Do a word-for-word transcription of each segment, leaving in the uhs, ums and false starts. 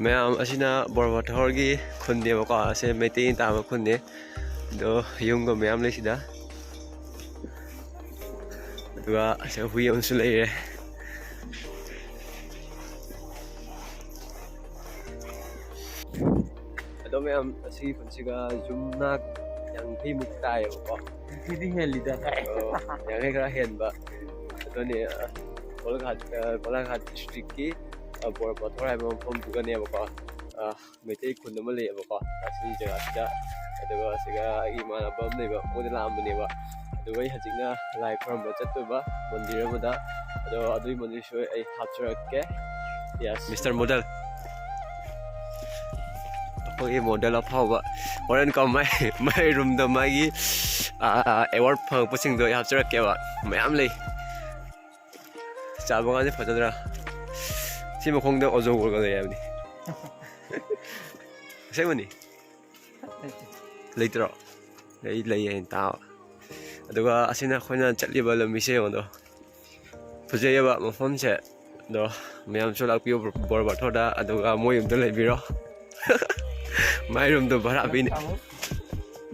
ꯃꯌꯥꯝ ꯑꯁꯤꯅ ꯕꯣꯔꯕꯥꯊꯣꯔꯒꯤ ꯈꯨꯟꯅꯦꯕꯀꯣ꯫ ꯑꯁꯦ ꯃꯩꯇꯩꯅ ꯇꯥꯕ ꯈꯨꯟꯅꯦ꯫ ꯑꯗꯣ ꯌꯨꯝꯒ ꯃꯌꯥꯝ ꯂꯩꯁꯤꯗ꯫ ꯑꯗꯨꯒ ꯑꯁꯤꯗ ꯍꯨꯏ ꯑꯃꯁꯨ ꯂꯩꯔꯦ꯫ ꯑꯗꯣ ꯃꯌꯥꯝ, ꯑꯁꯤꯒꯤ ꯈꯨꯟꯁꯤꯒ ꯌꯨꯝꯅꯥꯛ ꯌꯥꯡꯈꯩꯃꯨꯛ ꯇꯥꯏꯌꯦꯕꯀꯣ꯫ ꯌꯥꯡꯈꯩꯗꯤ ꯍꯦꯜꯂꯤꯗ꯫ ꯑꯣ, ꯌꯥꯡꯈꯩ ꯈꯔ ꯍꯦꯟꯕ꯫ ꯑꯗꯨꯅꯦ, ꯑ, ꯒꯣꯂꯥꯘꯥꯠ, ꯑ, ꯒꯣꯂꯥꯘꯥꯠ ꯗꯤꯁꯇ꯭ꯔꯤꯛꯀꯤ, ꯑ, ꯕꯣꯔꯕꯥꯊꯣꯔ ꯍꯥꯏꯕ ꯃꯐꯝꯗꯨꯒꯅꯦꯕꯀꯣ꯫ ꯑ, ꯃꯩꯇꯩ ꯈꯨꯟ ꯑꯃ ꯂꯩꯌꯦꯕꯀꯣ, ꯑꯁꯤ ꯖꯒꯥꯁꯤꯗ꯫ ꯑꯗꯨꯒ ꯑꯁꯤꯒ ꯑꯩꯒꯤ ꯏꯃꯥꯟꯅꯕ ꯑꯃ ꯂꯩꯕ, ꯃꯣꯏꯗ ꯂꯥꯛꯑꯝꯕꯅꯦꯕ꯫ ꯑꯗꯨꯒ ꯑꯩ ꯍꯧꯖꯤꯛꯅ ꯂꯥꯏ ꯈꯨꯔꯨꯝꯕ ꯆꯠꯇꯣꯏꯕ ꯃꯟꯗꯤꯔ ꯑꯃꯗ꯫ ꯑꯗꯣ ꯑꯗꯨꯒꯤ ꯃꯟꯗꯤꯔꯁꯨ ꯑꯩ ꯍꯥꯞꯆꯔꯛꯀꯦ꯫ Yes, mister model. ꯑꯩꯈꯣꯏꯒꯤ ꯃꯣꯗꯦꯜ ꯑꯐꯥꯎꯕ꯫ ꯍꯣꯔꯦꯟ ꯀꯣ ꯃꯥꯏ, ꯃꯥꯏ ꯔꯨꯝꯗ ꯃꯥꯒꯤ, ꯑ, ꯑꯦꯋꯥꯔꯗ ꯐꯪꯉꯛꯄꯁꯤꯡꯗꯣ ꯑꯩ ꯍꯥꯞꯆꯔꯛꯀꯦꯕ꯫ ꯃꯌꯥꯝ ꯂꯩ꯫ ꯆꯥꯕ ꯀꯥꯟꯗ ꯐꯖꯗ꯭ꯔꯥ? ꯁꯤ ꯃꯈꯣꯡꯗ ꯑꯣꯖꯣꯒꯣꯔꯒ ꯂꯩ ꯍꯥꯏꯕꯅꯤ꯫ ꯑꯁꯦꯡꯕꯅꯤ? ꯂꯩꯇ꯭ꯔꯣ? ꯑꯩ ꯂꯩ ꯍꯥꯏꯅ ꯇꯥꯕ꯫ ꯑꯗꯨꯒ ꯑꯁꯤꯅ ꯑꯩꯈꯣꯏꯅ ꯆꯠꯂꯤꯕ ꯂꯝꯕꯤꯁꯦ ꯌꯦꯡꯉꯣꯗꯣ꯫ ꯐꯖꯩꯌꯦꯕ ꯃꯐꯝꯁꯦ꯫ ꯑꯗꯣ ꯃꯌꯥꯝꯁꯨ ꯂꯥꯛꯄꯤꯌꯨ ꯕꯣꯔꯕꯥꯊꯣꯔꯗ, ꯑꯗꯨꯒ ꯃꯣꯏ ꯌꯨꯝꯗ ꯂꯩꯕꯤꯔꯣ꯫ ꯃꯥꯏ ꯔꯨꯝꯗꯣ ꯚꯔꯥ ꯄꯤꯅꯤ,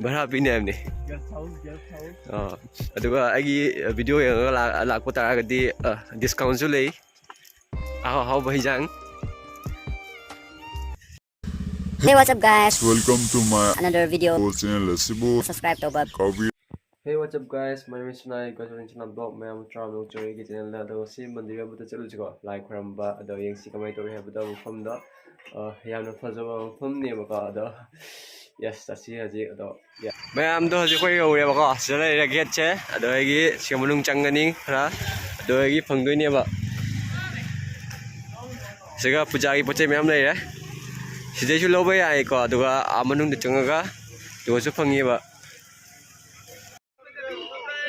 ꯚꯔꯥ ꯄꯤꯅꯤ ꯍꯥꯏꯕꯅꯤ꯫ ꯑꯥ, ꯑꯗꯨꯒ ꯑꯩꯒꯤ ꯚꯤꯗꯤꯑꯣ ꯌꯦꯡꯉꯒ ꯂꯥꯛ-, ꯂꯥꯛꯄ ꯇꯥꯔꯒꯗꯤ, ꯑ, ꯗꯤꯁꯀꯥꯎꯟꯁꯨ ꯂꯩ꯫ ꯑꯍꯥꯎ ꯑꯍꯥꯎꯕ ꯍꯩꯖꯥꯡ꯫ Hey, what's up, guys? Welcome to my another video. Channel ꯑꯁꯤꯕꯨ subscribe ꯇꯧꯕ ꯀꯥꯎꯕꯤꯌꯨ꯫ Hey, what's up, guys? My name is Sunai, guys, on channel blog ꯃꯌꯥꯝ ꯇꯔꯥꯃꯨꯛ ꯆꯣꯏꯒꯤ ꯆꯦꯅꯦꯜꯗ꯫ ꯑꯗꯣ ꯁꯤ ꯃꯟꯗꯤꯔ ꯑꯃꯗ ꯆꯠꯂꯨꯁꯤꯀꯣ, ꯂꯥꯏ ꯈꯣꯏꯔꯝꯕ꯫ ꯑꯗꯣ ꯌꯦꯡꯁꯤ ꯀꯃꯥꯏꯅ ꯇꯧꯏ ꯍꯥꯏꯕꯗꯣ꯫ ꯃꯐꯝꯗꯣ, ꯑ, ꯌꯥꯝꯅ ꯐꯖꯕ ꯃꯐꯝꯅꯦꯕꯀꯣ꯫ ꯑꯗꯣ yes, ꯆꯠꯁꯤ ꯍꯧꯖꯤꯛ꯫ ꯑꯗꯣ ꯃꯌꯥꯝꯗꯣ ꯍꯧꯖꯤꯛ ꯑꯩꯈꯣꯏ ꯌꯧꯔꯦꯕꯀꯣ꯫ ꯁꯤꯗ ꯂꯩꯔꯦ ꯒꯦꯠꯁꯦ꯫ ꯑꯗꯣ ꯑꯩꯒꯤ ꯁꯤꯒ ꯃꯅꯨꯡ ꯆꯪꯒꯅꯤ ꯈꯔ꯫ ꯑꯗꯣ ꯑꯩꯒꯤ ꯐꯪꯗꯣꯏꯅꯦꯕ꯫ ꯁꯤꯒ ꯄꯨꯖꯥꯒꯤ ꯄꯣꯠ ꯆꯩ ꯃꯌꯥꯝ ꯂꯩꯔꯦ꯫ ꯁꯤꯗꯩꯁꯨ ꯂꯧꯕ ꯌꯥꯏꯀꯣ꯫ ꯑꯗꯨꯒ ꯑꯥ ꯃꯅꯨꯡꯗ ꯆꯪꯉꯒ ꯑꯗꯨꯒꯁꯨ ꯐꯪꯉꯦꯕ꯫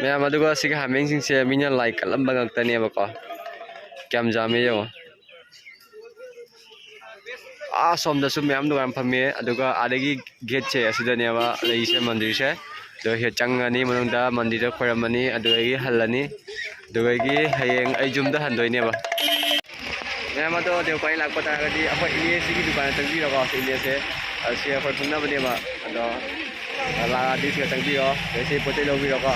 ꯃꯌꯥꯝ, ꯑꯗꯨꯒ ꯁꯤꯒꯤ ꯍꯥꯃꯦꯡꯁꯤꯡꯁꯦ ꯃꯤꯅ ꯂꯥꯏ ꯀꯠꯂꯝꯕ ꯉꯥꯛꯇꯅꯦꯕꯀꯣ꯫ ꯀꯌꯥꯝ ꯌꯥꯝꯃꯦ ꯌꯦꯡꯉꯣ꯫ ꯑꯥ ꯁꯣꯝꯗꯁꯨ ꯃꯌꯥꯝ ꯗꯨꯀꯥꯟ ꯐꯝꯃꯤ꯫ ꯑꯗꯨꯒ ꯑꯥꯗꯒꯤ ꯒꯦꯠꯁꯦ ꯑꯁꯤꯗꯅꯦꯕ ꯂꯩꯔꯤꯁꯦ ꯃꯟꯗꯤꯔꯁꯦ꯫ ꯑꯗꯣ ꯁꯤꯗ ꯆꯪꯉꯅꯤ, ꯃꯅꯨꯡꯗ ꯃꯟꯗꯤꯔꯗ ꯈꯣꯏꯔꯝꯃꯅꯤ, ꯑꯗꯨꯗꯒꯤ ꯍꯜꯂꯅꯤ꯫ ꯑꯗꯨꯗꯒꯤ ꯍꯌꯦꯡ ꯑꯩ ꯌꯨꯝꯗ ꯍꯟꯗꯣꯏꯅꯦꯕ꯫ ꯃꯌꯥꯝ ꯑꯗꯣ ꯗꯦꯎꯄꯥꯏ ꯂꯥꯛꯄ ꯇꯥꯔꯒꯗꯤ ꯑꯩꯈꯣꯏ ꯏꯅꯦꯁꯤꯒꯤ ꯗꯨꯀꯥꯟꯗ ꯆꯪꯕꯤꯔꯣꯀꯣ꯫ ꯁꯤ ꯏꯅꯦꯁꯦ, ꯑ, ꯁꯤ ꯑꯩꯈꯣꯏ ꯈꯪꯅꯕꯅꯦꯕ꯫ ꯑꯗꯣ, ꯑ, ꯂꯥꯛꯑꯗꯤ ꯁꯤꯗ ꯆꯪꯕꯤꯔꯣ, ꯑꯗꯩ ꯁꯤ ꯄꯣꯠ ꯆꯩ ꯂꯧꯕꯤꯔꯣꯀꯣ꯫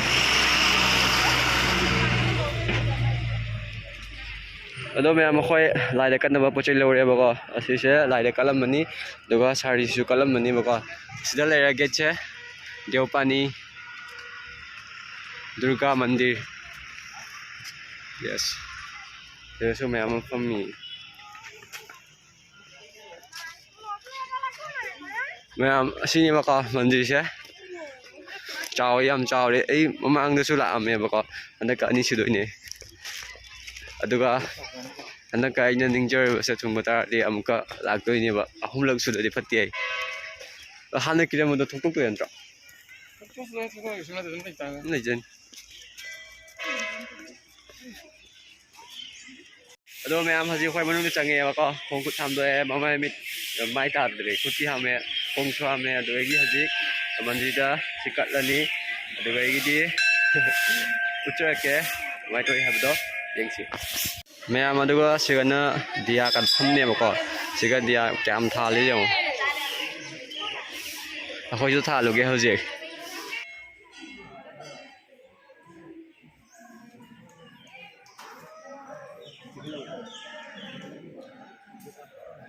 ꯑꯗꯣ ꯃꯌꯥꯝ, ꯑꯩꯈꯣꯏ ꯂꯥꯏꯗ ꯀꯠꯅꯕ ꯄꯣꯠ ꯆꯩ ꯂꯧꯔꯦꯕꯀꯣ꯫ ꯑꯁꯤꯁꯦ ꯂꯥꯏꯗ ꯀꯠꯂꯝꯃꯅꯤ, ꯑꯗꯨꯒ ꯁꯥꯔꯤꯁꯤꯁꯨ ꯀꯠꯂꯝꯃꯅꯤꯕꯀꯣ꯫ ꯁꯤꯗ ꯂꯩꯔꯦ ꯒꯦꯠꯁꯦ, ꯗꯦꯎꯄꯥꯅꯤ ꯗꯨꯔꯒꯥ ꯃꯟꯗꯤꯔ꯫ ꯌꯦꯁ, ꯁꯤꯗꯁꯨ ꯃꯌꯥꯝ ꯑꯃ ꯐꯝꯃꯤ꯫ ꯃꯌꯥꯝ, ꯑꯁꯤꯅꯦꯕꯀꯣ ꯃꯟꯗꯤꯔꯁꯦ꯫ ꯆꯥꯎꯋꯦ, ꯌꯥꯝ ꯆꯥꯎꯔꯦ꯫ ꯑꯩ ꯃꯃꯥꯡꯗꯁꯨ ꯂꯥꯛꯑꯝꯃꯦꯕꯀꯣ, ꯍꯟꯗꯛꯀ ꯑꯅꯤ ꯁꯨꯗꯣꯏꯅꯦ꯫ ꯑꯗꯨꯒ ꯍꯟꯗꯛꯀ ꯑꯩꯅ ꯅꯤꯡꯖꯔꯤꯕꯁꯦ ꯊꯨꯡꯕ ꯇꯥꯔꯗꯤ ꯑꯃꯨꯛꯀ ꯂꯥꯛꯇꯣꯏꯅꯦꯕ, ꯑꯍꯨꯝꯂꯛ ꯁꯨꯗꯗꯤ ꯐꯠꯇꯦ ꯑꯩ꯫ ꯍꯥꯟꯅ ꯀꯤꯔꯝꯕꯗꯣ ꯊꯣꯛꯇꯣꯛꯇꯣꯏ ꯅꯠꯇ꯭ꯔꯣ? ꯊꯣꯛꯇꯣꯛꯇꯣꯏ, ꯊꯣꯛꯇꯣꯛꯇꯣꯏ, ꯁꯨꯝ ꯅꯠꯇ꯭ꯔꯗꯤ ꯑꯗꯨꯝ ꯂꯩꯇꯥꯕꯅꯤ꯫ ꯑꯗꯨꯝ ꯂꯩꯖꯅꯤ꯫ ꯑꯗꯣ ꯃꯌꯥꯝ, ꯍꯧꯖꯤꯛ ꯑꯩꯈꯣꯏ ꯃꯅꯨꯡꯗ ꯆꯪꯉꯛꯑꯦꯕꯀꯣ꯫ ꯈꯣꯡ ꯈꯨꯠ ꯍꯥꯝꯗꯣꯛꯑꯦ, ꯃꯃꯥꯏ ꯃꯤꯠ, ꯃꯥꯏ ꯇꯥꯗ꯭ꯔꯦ, ꯈꯨꯠꯇꯤ ꯍꯥꯝꯃꯦ, ꯈꯣꯡꯁꯨ ꯍꯥꯝꯃꯦ꯫ ꯑꯗꯨꯗꯒꯤ ꯍꯧꯖꯤꯛ ꯃꯟꯗꯤꯔꯗ ꯁꯤ ꯀꯠꯂꯅꯤ꯫ ꯑꯗꯨꯗꯒꯤꯗꯤ ꯎꯠꯆꯔꯛꯀꯦ ꯀꯃꯥꯏꯅ ꯇꯧꯏ ꯍꯥꯏꯕꯗꯣ, ꯌꯦꯡꯁꯤ꯫ ꯃꯌꯥꯝ, ꯑꯗꯨꯒ ꯁꯤꯒꯅ ꯗꯤꯌꯥ ꯀꯠꯐꯝꯅꯦꯕꯀꯣ꯫ ꯁꯤꯒ ꯗꯤꯌꯥ ꯀꯌꯥꯝ ꯊꯥꯜꯂꯤ ꯌꯦꯡꯉꯣ꯫ ꯑꯩꯈꯣꯏꯁꯨ ꯊꯥꯜꯂꯨꯒꯦ ꯍꯧꯖꯤꯛ꯫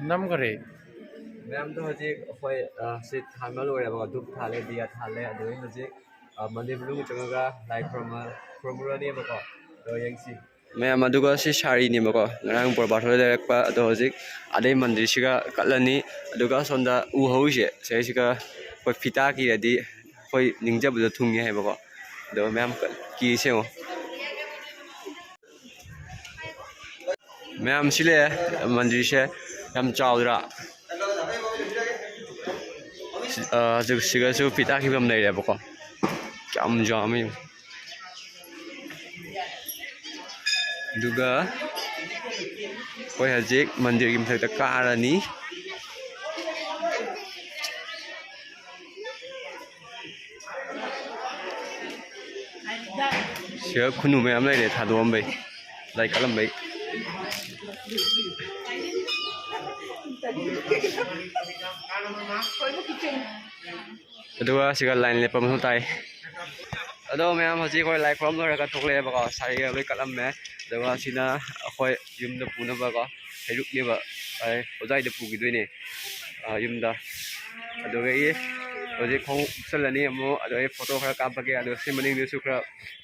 ꯅꯝꯈꯔꯦ꯫ ꯃꯌꯥꯝꯗꯣ ꯍꯧꯖꯤꯛ ꯑꯩꯈꯣꯏ, ꯑ, ꯁꯤ ꯊꯥꯟꯕ ꯂꯣꯏꯔꯦꯕꯀꯣ꯫ ꯙꯨꯞ ꯊꯥꯜꯂꯦ, ꯗꯤꯌꯥ ꯊꯥꯜꯂꯦ, ꯑꯗꯨꯗꯒꯤ ꯍꯧꯖꯤꯛ, ꯑ, ꯃꯟꯗꯤꯔ ꯃꯅꯨꯡ ꯆꯪꯉꯒ ꯂꯥꯏ ꯈꯨꯔꯨꯝꯃ-, ꯈꯨꯔꯨꯝꯃꯨꯔꯅꯦꯕꯀꯣ꯫ ꯑꯗꯣ ꯌꯦꯡꯁꯤ꯫ ꯃꯌꯥꯝ, ꯑꯗꯨꯒ ꯁꯤ ꯁꯥꯔꯤꯅꯦꯕꯀꯣ, ꯉꯔꯥꯡ ꯄ꯭ꯔꯚꯥꯠ ꯍꯣꯏ ꯂꯩꯔꯛꯄ꯫ ꯑꯗꯣ ꯍꯧꯖꯤꯛ ꯑꯗꯩ ꯃꯟꯗꯤꯔꯁꯤꯒ ꯀꯠꯂꯅꯤ꯫ ꯑꯗꯨꯒ ꯁꯣꯝꯗ ꯎ ꯍꯧꯔꯤꯁꯦ, ꯁꯤꯁꯤꯒ ꯑꯩꯈꯣꯏ ꯐꯤꯇꯥ ꯀꯤꯔꯗꯤ ꯑꯩꯈꯣꯏ ꯅꯤꯡꯖꯕꯗꯣ ꯊꯨꯡꯉꯦ ꯍꯥꯏꯕꯀꯣ꯫ ꯑꯗꯣ ꯃꯌꯥꯝ ꯀꯤꯔꯤꯁꯦ ꯌꯦꯡꯉꯣ꯫ ꯃꯌꯥꯝ, ꯁꯤ ꯂꯩꯔꯦ ꯃꯟꯗꯤꯔꯁꯦ, ꯌꯥꯝ ꯆꯥꯎꯗ꯭ꯔꯥ? ꯁꯤ-, ꯑ, ꯁꯤ-, ꯁꯤꯒꯁꯨ ꯐꯤꯇꯥ ꯈꯤꯕ ꯑꯃ ꯂꯩꯔꯦꯕꯀꯣ꯫ ꯌꯥꯝ ꯌꯥꯝꯃꯤ꯫ ꯑꯗꯨꯒ ꯑꯩꯈꯣꯏ ꯍꯧꯖꯤꯛ ꯃꯟꯗꯤꯔꯒꯤ ꯃꯊꯛꯇ ꯀꯥꯔꯅꯤ꯫ ꯁꯤꯗ ꯈꯨꯅꯨ ꯃꯌꯥꯝ ꯂꯩꯔꯦ, ꯊꯥꯗꯣꯛꯑꯝꯕꯩ, ꯂꯥꯏ ꯀꯠꯂꯝꯕꯩ꯫ ꯑꯗꯨꯒ ꯁꯤꯒ line ꯂꯦꯞꯄ ꯃꯊꯧ ꯇꯥꯏ꯫ ꯑꯗꯣ ꯃꯌꯥꯝ, ꯍꯧꯖꯤꯛ ꯑꯩꯈꯣꯏ ꯂꯥꯏ ꯈꯨꯔꯨꯝ ꯂꯣꯏꯔꯒ ꯊꯣꯛꯂꯛꯑꯦꯕꯀꯣ, ꯁꯥꯔꯤꯒ ꯂꯣꯏ ꯀꯠꯂꯝꯃꯦ꯫ ꯑꯗꯨꯒ ꯁꯤꯅ ꯑꯩꯈꯣꯏ ꯌꯨꯝꯗ ꯄꯨꯅꯕꯀꯣ, ꯍꯩꯔꯨꯛꯅꯦꯕ, ꯑꯩ ꯑꯣꯖꯥꯏꯗ ꯄꯨꯈꯤꯗꯣꯏꯅꯦ, ꯑ, ꯌꯨꯝꯗ꯫ ꯑꯗꯨꯗꯒꯤ ꯍꯧꯖꯤꯛ ꯈꯣꯡꯎꯞ ꯎꯞꯁꯜꯂꯅꯤ ꯑꯃꯨꯛ, ꯑꯗꯨꯗꯒꯤ photo ꯈꯔ ꯀꯥꯞꯄꯒꯦ꯫ ꯑꯗꯨꯒ ꯁꯤ ꯃꯅꯤꯡꯗꯁꯨ ꯈꯔ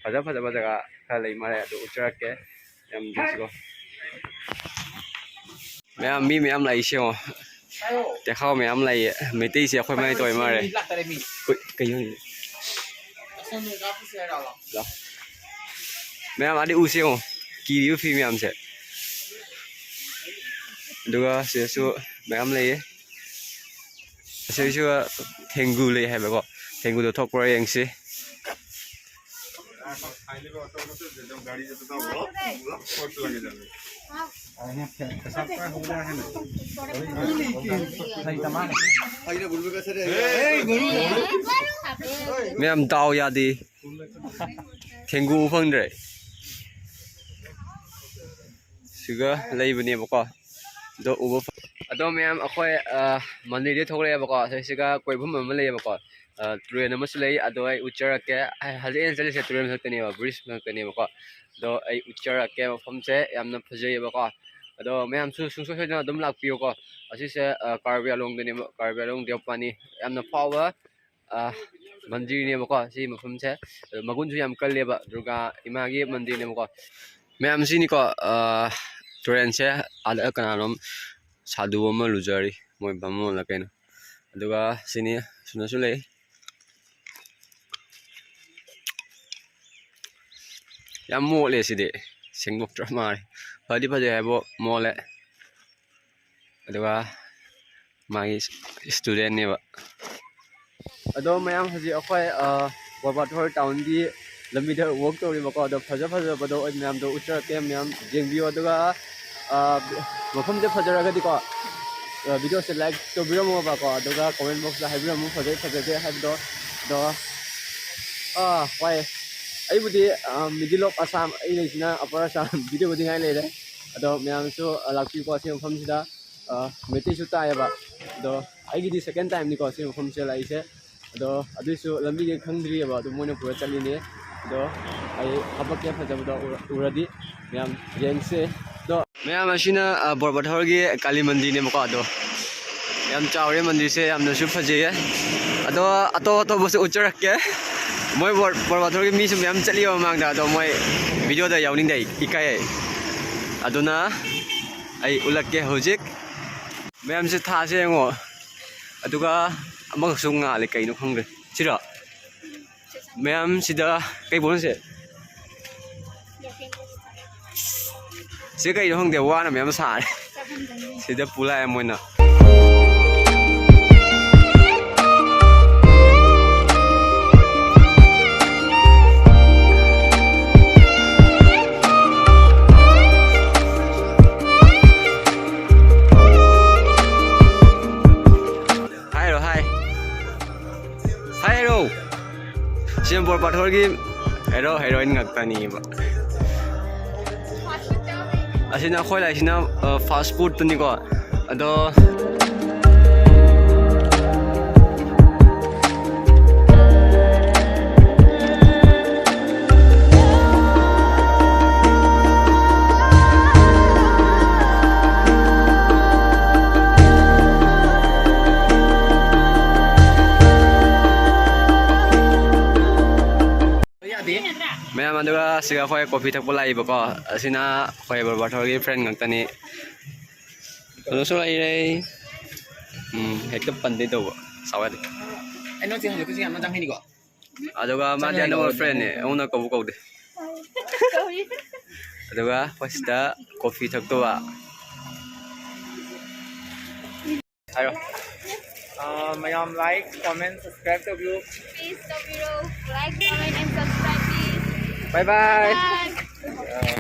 ꯐꯖ ꯐꯖꯕ ꯖꯒꯥ ꯈꯔ ꯂꯩ ꯃꯥꯜꯂꯦ, ꯑꯗꯨ ꯎꯠꯆꯔꯛꯀꯦ꯫ ꯌꯥꯝ ꯅꯨꯡꯁꯤꯀꯣ꯫ ꯃꯌꯥꯝ, ꯃꯤ ꯃꯌꯥꯝ ꯂꯥꯛꯏꯁꯦ ꯌꯦꯡꯉꯣ꯫ ꯇꯦꯈꯥꯎ ꯃꯌꯥꯝ ꯂꯩꯌꯦ꯫ ꯃꯩꯇꯩꯁꯦ ꯑꯩꯈꯣꯏ ꯃꯌꯥꯏ ꯇꯧꯋꯦ ꯃꯥꯜꯂꯦ꯫ ꯀꯨꯏ-, ꯀꯩꯅꯣ ꯍꯥꯏꯁꯦ? ꯂꯥꯎ꯫ ꯃꯌꯥꯝ ꯑꯗꯤ ꯎꯁꯦ ꯌꯦꯡꯉꯣ꯫ ꯀꯤꯔꯤꯕ ꯐꯤ ꯃꯌꯥꯝꯁꯦ꯫ ꯑꯗꯨꯒ ꯁꯤꯗꯁꯨ ꯃꯌꯥꯝ ꯂꯩꯌꯦ꯫ ꯑꯁꯤꯁꯨ ꯊꯦꯡꯒꯨ ꯂꯩ ꯍꯥꯏꯕꯀꯣ꯫ ꯊꯦꯡꯒꯨꯗꯣ ꯊꯣꯛꯄ꯭ꯔꯥ ꯌꯦꯡꯁꯤ꯫ ꯃꯌꯥꯝ ꯗꯥꯎ ꯌꯥꯗꯦ꯫ ꯊꯦꯡꯒꯨ ꯐꯪꯗ꯭ꯔꯦ꯫ ꯁꯤꯒ ꯂꯩꯕꯅꯦꯕꯀꯣ꯫ ꯑꯗꯣ ꯎꯕ ꯐ-, ꯑꯗꯣ ꯃꯌꯥꯝ ꯑꯩꯈꯣꯏ, ꯑ, ꯃꯟꯗꯤꯔꯗꯤ ꯊꯣꯛꯂꯛꯑꯦꯕꯀꯣ꯫ ꯑꯁꯤꯒ ꯀꯣꯏꯐꯝ ꯑꯃ ꯂꯩꯌꯦꯕꯀꯣ꯫ ꯑ, ꯇꯨꯔꯦꯜ ꯑꯃꯁꯨ ꯂꯩ꯫ ꯑꯗꯣ ꯑꯩ ꯎꯠꯆꯔꯛꯀꯦ꯫ ꯑ, ꯍꯧꯖꯤꯛ ꯑꯩꯅ ꯆꯠꯂꯤꯁꯦ ꯇꯨꯔꯦꯜ ꯃꯊꯛꯇꯅꯦꯕ, bridge ꯃꯊꯛꯇꯅꯦꯕꯀꯣ꯫ ꯑꯗꯣ ꯑꯩ ꯎꯠꯆꯔꯛꯀꯦ ꯃꯐꯝꯁꯦ꯫ ꯌꯥꯝꯅ ꯐꯖꯩꯌꯦꯕꯀꯣ꯫ ꯑꯗꯣ ꯃꯌꯥꯝꯁꯨ ꯁꯨꯡꯁꯣꯏ ꯁꯣꯏꯗꯅ ꯑꯗꯨꯝ ꯂꯥꯛꯄꯤꯌꯨꯀꯣ꯫ ꯑꯁꯤꯁꯦ, ꯑ, ꯀꯥꯔꯕꯤ ꯑꯂꯣꯡꯗꯅꯦꯕ, ꯀꯥꯔꯕꯤ ꯑꯂꯣꯡ ꯗꯦꯋꯄꯥꯅꯤ꯫ ꯌꯥꯝꯅ ꯐꯥꯎꯕ, ꯑ, ꯃꯟꯗꯤꯔꯅꯦꯕꯀꯣ ꯁꯤ ꯃꯐꯝꯁꯦ꯫ ꯑꯗꯣ ꯃꯒꯨꯟꯁꯨ ꯌꯥꯝ ꯀꯜꯂꯦꯕ, ꯗꯨꯔꯒꯥ ꯏꯃꯥꯒꯤ ꯃꯟꯗꯤꯔꯅꯦꯕꯀꯣ꯫ ꯃꯌꯥꯝ ꯁꯤꯅꯤꯀꯣ, ꯑ, ꯇꯨꯔꯦꯜꯁꯦ꯫ ꯑꯥꯗ ꯀꯅꯥꯅꯣꯝ ꯁꯥꯗꯨ ꯑꯃ ꯂꯨꯖꯔꯤ, ꯃꯣꯏ ꯕꯥꯃꯣꯟꯂ ꯀꯩꯅꯣ꯫ ꯑꯗꯨꯒ ꯁꯤꯅꯤ, ꯁꯨꯅꯁꯨ ꯂꯩ꯫ ꯌꯥꯝ ꯃꯣꯠꯂꯦ ꯁꯤꯗꯤ, ꯁꯦꯡꯗꯣꯛꯇ꯭ꯔ ꯃꯥꯜꯂꯦ꯫ ꯐꯗꯤ ꯐꯖꯩ ꯍꯥꯏꯕꯨ ꯃꯣꯠꯂꯦ꯫ ꯑꯗꯨꯒ ꯃꯥꯒꯤ studentꯅꯦꯕ꯫ ꯑꯗꯣ ꯃꯌꯥꯝ, ꯍꯧꯖꯤꯛ ꯑꯩꯈꯣꯏ, ꯑ, ꯕꯣꯔꯕꯥꯊꯣꯔ townꯒꯤ ꯂꯝꯕꯤꯗ walk ꯇꯧꯔꯤꯕꯀꯣ꯫ ꯑꯗꯣ ꯐꯖ ꯐꯖꯕꯗꯣ ꯑꯩ ꯃꯌꯥꯝꯗꯣ ꯎꯠꯆꯔꯛꯀꯦ, ꯃꯌꯥꯝ ꯌꯦꯡꯕꯤꯌꯣ꯫ ꯑꯗꯨꯒ, ꯑ, ꯃꯐꯝꯁꯦ ꯐꯖꯔꯒꯗꯤꯀꯣ, ꯑ, videoꯁꯦ like ꯇꯧꯕꯤꯔꯝꯃꯣꯕꯀꯣ꯫ ꯑꯗꯨꯒ comment boxꯇ ꯍꯥꯏꯕꯤꯔꯝꯃꯨ, ꯐꯖꯩ ꯐꯖꯗꯦ ꯍꯥꯏꯕꯗꯣ꯫ ꯑꯗꯣ, ꯑ, ꯋꯥꯏ꯫ ꯑꯩꯕꯨꯗꯤ, ꯑ, middle of Assam, ꯑꯩ ꯂꯩꯁꯤꯅ Upper Assam, videoꯕꯨꯗꯤ ꯉꯥꯏ ꯂꯩꯔꯦ꯫ ꯑꯗꯣ ꯃꯌꯥꯝꯁꯨ, ꯑ, ꯂꯥꯛꯄꯤꯌꯨꯀꯣ ꯑꯁꯤ ꯃꯐꯝꯁꯤꯗ꯫ ꯑ, ꯃꯩꯇꯩꯁꯨ ꯇꯥꯏꯌꯦꯕ꯫ ꯑꯗꯣ ꯑꯩꯒꯤꯗꯤ second time ꯅꯤꯀꯣ ꯁꯤ ꯃꯐꯝꯁꯤꯗ ꯂꯥꯛꯏꯁꯦ꯫ ꯑꯗꯣ ꯑꯗꯨꯏꯁꯨ ꯂꯝꯕꯤꯗꯤ ꯈꯪꯗ꯭ꯔꯤꯑꯕ, ꯑꯗꯨ ꯃꯣꯏꯅ ꯄꯨꯔ ꯆꯠꯂꯤꯅꯦ꯫ ꯑꯗꯣ ꯑꯩ ꯍꯥꯄꯛꯀꯦ, ꯐꯖꯕꯗꯣ ꯎꯔ-, ꯎꯔꯗꯤ ꯃꯌꯥꯝ ꯌꯦꯡꯁꯦ꯫ ꯑꯗꯣ ꯃꯌꯥꯝ, ꯑꯁꯤꯅ, ꯑ, ꯕꯣꯔ ꯄꯥꯊꯣꯔꯒꯤ ꯀꯥꯂꯤ ꯃꯟꯗꯤꯔꯅꯦꯕꯀꯣ꯫ ꯑꯗꯣ ꯌꯥꯝ ꯆꯥꯎꯔꯦ ꯃꯟꯗꯤꯔꯁꯦ, ꯌꯥꯝꯅꯁꯨ ꯐꯖꯩꯌꯦ꯫ ꯑꯗꯣ ꯑꯇꯣꯞ ꯑꯇꯣꯞꯄꯁꯨ ꯎꯠꯆꯔꯛꯀꯦ꯫ ꯃꯣꯏ ꯕꯣꯔ-, ꯕꯣꯔ ꯄꯥꯊꯣꯔꯒꯤ ꯃꯤꯁꯨ ꯃꯌꯥꯝ ꯆꯠꯂꯤꯕ ꯃꯃꯥꯡꯗ, ꯑꯗꯣ ꯃꯣꯏ videoꯗ ꯌꯥꯎꯅꯤꯡꯗꯦ, ꯏꯀꯥꯏ꯫ ꯑꯗꯨꯅ ꯑꯩ ꯎꯠꯂꯛꯀꯦ ꯍꯧꯖꯤꯛ꯫ ꯃꯌꯥꯝꯁꯦ ꯊꯥꯁꯦ ꯌꯦꯡꯉꯣ꯫ ꯑꯗꯨꯒ ꯑꯃꯈꯛꯁꯨ ꯉꯥꯜꯂꯦ, ꯀꯩꯅꯣ ꯈꯪꯗꯦ꯫ ꯁꯤꯔꯣ? ꯃꯌꯥꯝ ꯁꯤꯗ ꯀꯩ ꯄꯣꯠꯅꯣ ꯁꯦ? ꯁꯤ ꯀꯩꯅꯣ ꯈꯪꯗꯦ, ꯋꯥꯅ ꯃꯌꯥꯝ ꯁꯥꯔꯦ꯫ ꯁꯤꯗ ꯄꯨ ꯂꯥꯛꯑꯦ ꯃꯣꯏꯅ꯫ ꯍꯥꯏꯔꯣ, ꯍꯥꯏ꯫ ꯍꯥꯏꯔꯣ꯫ ꯁꯤ ꯕꯣꯔ ꯄꯥꯊꯣꯔꯒꯤ hero heroine ꯉꯥꯛꯇꯅꯤꯕ꯫ ꯑꯁꯤꯅ ꯑꯩꯈꯣꯏ ꯂꯥꯛꯏꯁꯤꯅ, ꯑ, fast foodꯇꯅꯤꯀꯣ꯫ ꯑꯗꯣ ꯃꯌꯥꯝ, ꯑꯗꯨꯒ ꯁꯤꯒ ꯑꯩꯈꯣꯏ coffee ꯊꯛꯄ ꯂꯥꯛꯏꯕꯀꯣ꯫ ꯑꯁꯤꯅ ꯑꯩꯈꯣꯏ ꯕꯣꯔ ꯄꯥꯊꯣꯔꯒꯤ friend ꯉꯥꯛꯇꯅꯤ꯫ ꯀꯩꯅꯣꯁꯨ ꯂꯩꯔꯦ꯫ ꯎꯝ, ꯍꯦꯛꯇ ꯄꯟꯗꯣꯏ ꯇꯧꯕ꯫ ꯁꯥꯎ ꯌꯥꯗꯦ꯫ ꯑꯩ ꯅꯪ ꯆꯦ ꯍꯧꯖꯤꯛ ꯀꯨꯁꯤ ꯌꯥꯝꯅ ꯆꯪꯍꯩꯅꯤꯀꯣ꯫ ꯑꯗꯨꯒ ꯃꯥꯗꯤ ꯑꯅꯧꯕ friendꯅꯦ, ꯑꯩꯉꯣꯟꯗ ꯀꯧꯕ ꯀꯧꯗꯦ꯫ ꯑꯗꯨꯒ ꯑꯩꯈꯣꯏ ꯁꯤꯗ coffee ꯊꯛꯇꯧꯕ꯫ ꯍꯥꯏꯔꯣ꯫ ꯑ, ꯃꯌꯥꯝ like, comment, subscribe ꯇꯧꯕꯤꯌꯨ꯫ Please ꯇꯧꯕꯤꯔꯣ꯫ Like, comment and subscribe, please. Bye bye. Bye.